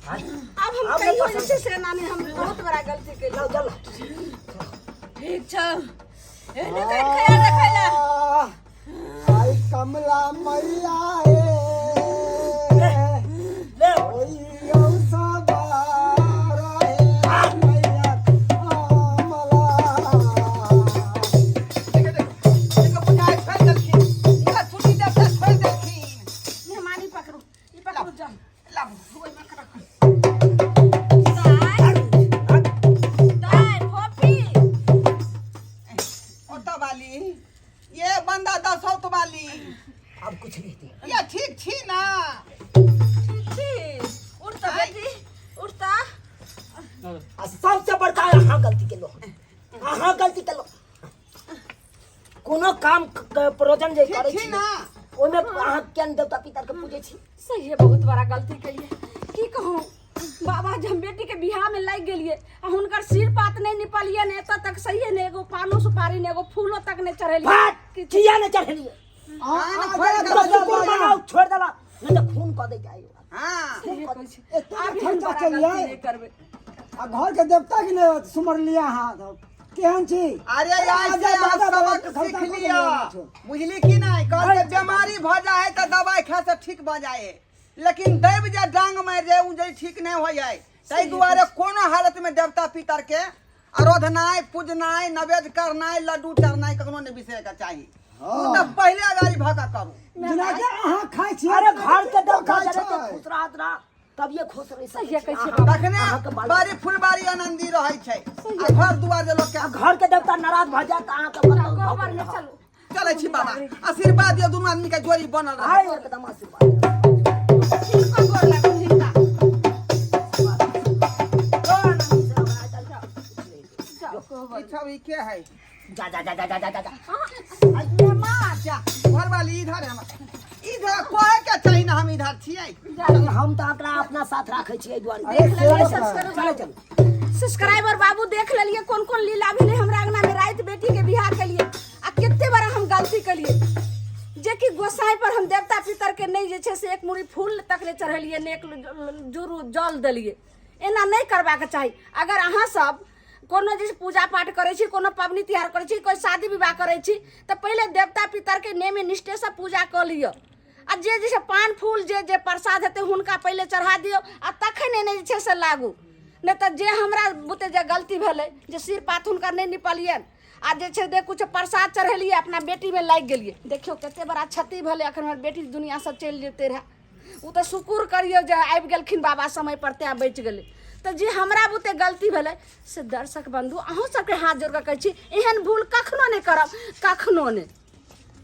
आब हम आब कहियो नहि जे छै से नानी हम बहुत बड़ा गलती केलियै। लाउ जल। ठीक छौ, एहने काटि ख्याल रखै ला। आई कमला मैया हे ले। ओइयौ सवार हे मैया कमला। देखो देखो देखो, बुझाइ छोड़ि देलखिन, इनका छुट्टी देवता छोड़ि देलखिन। मेहमानी पकड़ू, ई पकड़ू जाउ। लाबू। ओहिमे के रखू। दाइ, दाइ, फोफी। ओतऽ वाली ये बंदा दसौत वाली। आब कुछ नहीं दे। ये ठीक छी ना? ठीक छी। उठ तऽ बेटी, उठ तऽ। आ सबसे बड़का अहाँ गलती केलहुँ, अहाँ गलती केलहुँ। कोनो काम के प्रयोजन जे ठीक करै छी छी ना? ओहिमे अहाँ केहन देवता पितर के पूजै छी? सही है, बहुत बड़ा गलती केलिए। की कहूँ बाबा, जे हम बेटी के बियाह में लागि गेलिए आ हुनकर सिर पात नहीं निपलिए ने एतऽ तक, सही है ने? एगो पानो सुपारी ने, एगो फूलो तक नहीं चढ़ेलिए। भाग, किया नहि चढ़ेलिए? हाँ, खोलि तो कऽ शुक्र मनाउ, छोड़ि देला, नहीं तऽ खून कऽ दै जाइ। हाँ। सही कहै छी। एते आब एहन खर्चा बड़ा केलियै। गलती नहीं करबै। आ घर के देवता के नहि सुमरलियै अहाँ सब केहन छी? अरे यार, से आजा अहाँ दादा सबक खर्चा सीख कऽ लिअ। देलियै। बुझली कि नहि? कहलकै बीमारी भऽ जाइ है तऽ दवाइ खाय से ठीक भऽ जाइ है, लेकिन दैव जे डांग मारि जाय ओ जे ठीक नहि होइ है। ताहि दुआरे कोनो हालत में देवता पितर के आराधनाइ, पूजनाइ, नैवेद्य करनाइ, लड्डू चढ़नाइ कखनो नहि बिसरै के चाही। ओ तऽ पहिले अगाड़ी भऽ कऽ करू। जेनाकि अहाँ खाइ छी। अरे घर के देवता खाइ जरे छै। खुश रहत रह तभिए खुश रहि सकै सहिए छी। कहै छियै। तखने अहाँके बाल बाड़ी फुलबाड़ी आनन्दी रहै छै आ घर दुआर जे लोक के आ घर के देवता नाराज भऽ जायत तऽ अहाँके बताउ। कोबर में चलू। चलै छी बाबा, आशीर्वाद दियौ, दुनू आदमी के जोड़ी बनल रहै। आइ एकदम आशीर्वाद। हिनको गोर लागू हिनका। जाओ कोबर। ई सब ई के है? जा जा जा जा जा जा जा। मेहमान। जा घरवाली, इधर हम इधर कहे के चाही ना, हम इधर छियै। हम तऽ एकरा अपना साथ राखै छियै एहि दुआरे। अरे देख लेलियै सेवक है। सब्सक्राइबर। चलो चलो। सब्सक्राइबर बाबू, देख लेलिए कौन कौन लीला भेलै हमरा अंगना में राति बेटी के बियाह के लिए आ कते बड़ा हम गलती केलिए जे कि गोसाई पर हम देवता पितर के नहीं जे छै से एक मुड़ी फूल तक नहीं चढ़ेलिए ने एक जुरू जल देलिए। एना नहीं करबाक चाही। अगर अहाँ सब कोनो जे पूजा पाठ करै छी, कोनो पबनी तिहार करै छी, कोइ शादी विवाह करै छी, तऽ पहिले देवता पितर के नेम निष्ठेसँ पूजा कऽ लिअ आ जे जे छै पान फूल जे जे प्रसाद हेतै हुनका पहिले चढ़ा दियौ आ तखन एने जे छै से लागू। नहि तऽ जे हमरा बुते जे गलती भेलै जे सिर पात हुनकर नहि निपलियनि आ जे छै जे किछु प्रसाद चढ़ेलियै, अपना बेटीमे लागि गेलियै। देखियौ कते बड़ा क्षति भेलै। एखन हमर बेटी दुनिआँसँ चलि जेतै रहए। ओ तऽ शुक्र करियौ जे आबि गेलखिन बाबा समय पर, तैँ बचि गेलै। तऽ जे हमरा बुते गलती भेलै से दर्शक बन्धु, अहूँ सबके हाथ जोड़ि कऽ कहै छी, एहन भूल कखनो नहि करब, कखनो नहि।